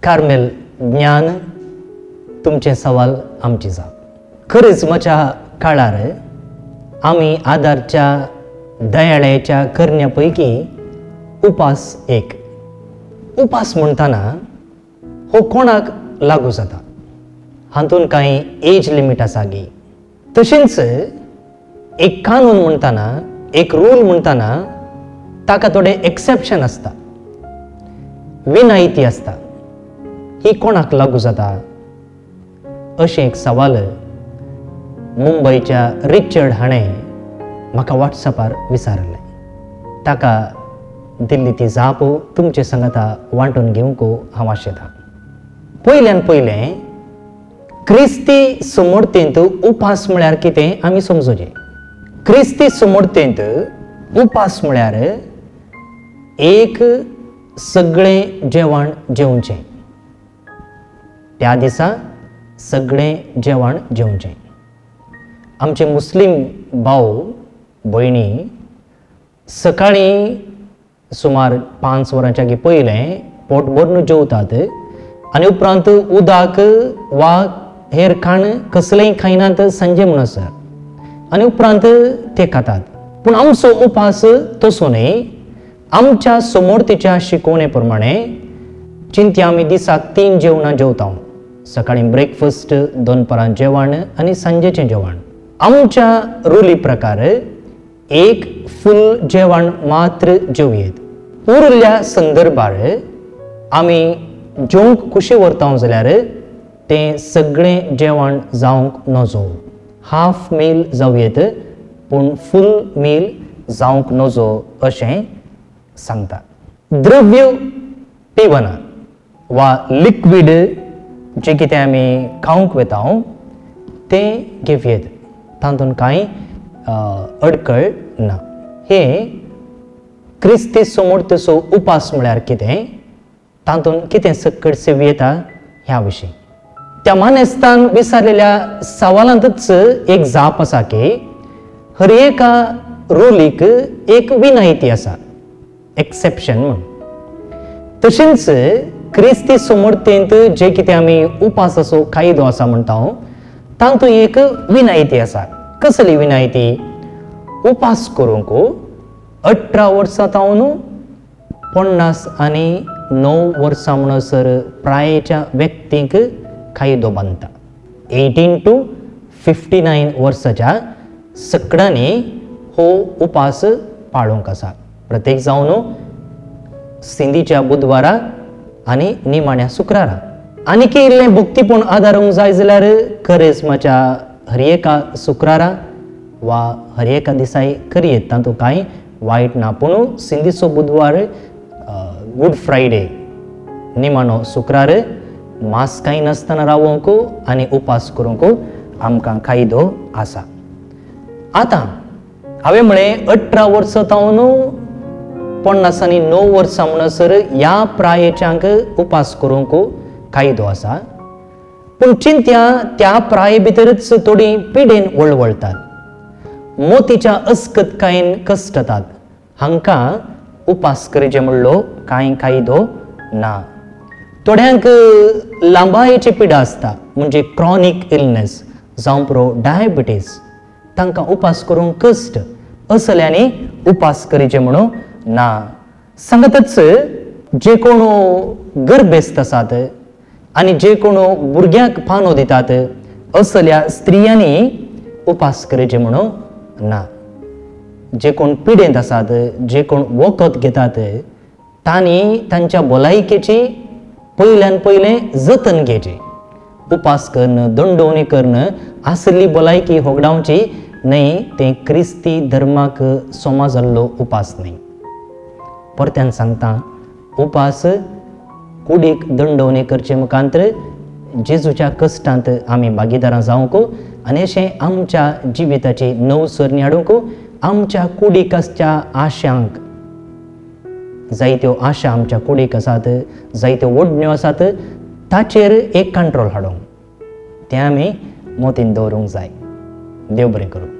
Carmel ज्ञान तुमचें सवाल आमची जाप. करिज्माच्या काळार आमी आदारच्या दयाळ्याच्या करण्या पैकी उपास एक. उपास म्हणटाना हो कोणाक लागू जाता, हातूंत कांय एज लिमीट आसा गी? तशेंच एक कानून म्हणटाना, एक रूल म्हणटाना ताका थोडे एक्सेप्शन आसता, विनायती आसता, ही कोणाक लागू जाता अशें एक सवाल मुंबयच्या रिचर्ड हाणें म्हाका व्हॉट्सअपार विचारलें. ताका दिल्ली ती जाप तुमचे सांगाता वांटून घेवंक हांव आशेतां. पयल्यान पयलें क्रिस्ती समर्थेंत उपास म्हळ्यार कितें आमी समजूचें. क्रिस्ती समर्थेंत उपास म्हळ्यार एक सगळें जेवण जेवचें, त्या दिसा सगळें जेवण जेवचें. आमचे मुस्लीम भाव भयणी सकाळीं सुमार 5 वरांच्या आगी पयलें पोट भरून जेवतात आनी उपरांत उदक वा हेर खाण कसलेंय खायनात सांजे म्हणसर, आनी उपरांत ते खातात. पूण आमचो उपास तसो न्हय. आमच्या समर्थेच्या शिकवणे प्रमाणे चिंत्या आमी दिसाक 3 जेवणां जेवता, सकाळीं ब्रेकफास्ट, दनपारां जेवण आनी सांजेचें जेवण. आमच्या रुली प्रकार एक फूल जेवण मात्र जेवयेत. उरिल्ल्या संदर्भार आमी जेवंक खुशी व्हरता जाल्यार तें सगळें जेवण जावंक नजो, हाफ मील जावं येत पूण फूल मील जावंक नजो अशें सांगता. द्रव्य पिवना वा लिक्वीड जें कितें आमी खावंक वता तें घेवयेत, तातूंत कांय अडकळ ना. हे क्रिस्ती समर्थेचो उपास म्हळ्यार कितें, तातूंत कितें सकट सेवी येता ह्या विशीं त्या मानेस्तान विचारलेल्या सवालांतच एक जाप आसा की हर एका रुलीक एक विनायती आसा, एक्सेप्शन म्हूण. तशेंच क्रिस्ती समर्थेंत जे कितें आमी उपासाचो कायदो आसा म्हणटा तातूंत एक विनायती आसा. कसली विनायती? उपास करूंक 18 वर्सां तावन 50 आनी 9 वर्सां म्हणसर प्रायेच्या व्यक्तींक कायदो बांदता. 18 to 59 वर्साच्या सकडांनी हो उपास पाळूंक आसा. प्रत्येक जावन सिंधीच्या बुधवारा आनी निमाण्या शुक्रारा. आनीक इल्लें भक्तीपण आदारूंक जाय जाल्यार करेज्माच्या हर एका शुक्रारा वा हर एका दिसाय करयेत, तातूंत कांय वायट ना. पूण सिंधीचो बुधवार गुड फ्रायडे निमाणो शुक्रार मांस खाय नासतना रावोंक आनी उपास करूंक आमकां कायदो आसा. आतां हांवें म्हळें 18 वर्सां तावन 50 आनी 9 वर्सां म्हणसर ह्या प्रायेच्यांक उपास करूंक कायदो आसा. पूण चिंत्या त्या प्राये भितरच थोडी पिडेन वळवळतात, मोतीच्या अस्कतकायेन कश्टतात, हांकां उपास करचे म्हणलो कांय कायदो ना. थोड्यांक लांबायेची पिडा आसता, म्हणजे क्रॉनीक इलनेस जावं पुरो डायबिटीज, तांकां उपास करूंक कश्ट, असल्यांनी उपास करचे म्हणून ना. सांगतच जे कोण गर्भेस्त आसात आनी जे कोण भुरग्यांक पानो दितात असल्या स्त्रियांनी उपास करचे म्हणून ना. जे कोण पिडेंत आसात, जे कोण वखद घेतात तांणी तांच्या भलायकेची पयल्यान पयलें जतन घेवचें. उपास करून दंडोवणी करून आसली भलायकी होगडावची न्हय, तें क्रिस्ती धर्माक सोमा जाल्लो उपास न्हय. परत्यान सांगता, उपास कुडीक दंडोवणी करचे मुखांतर जेजूच्या कश्टांत आमी भागीदारां जावंक आनी अशें आमच्या जिविताची नवसरणी हाडूंक आमच्या कुडीक आसच्या आशांक जायत्यो आशा आमच्या कुडीक आसात, जायत्यो ओडण्यो आसात, ताचेर एक कंट्रोल हाडूंक तें आमी मोतीन दवरूंक जाय. देव बरें करूं.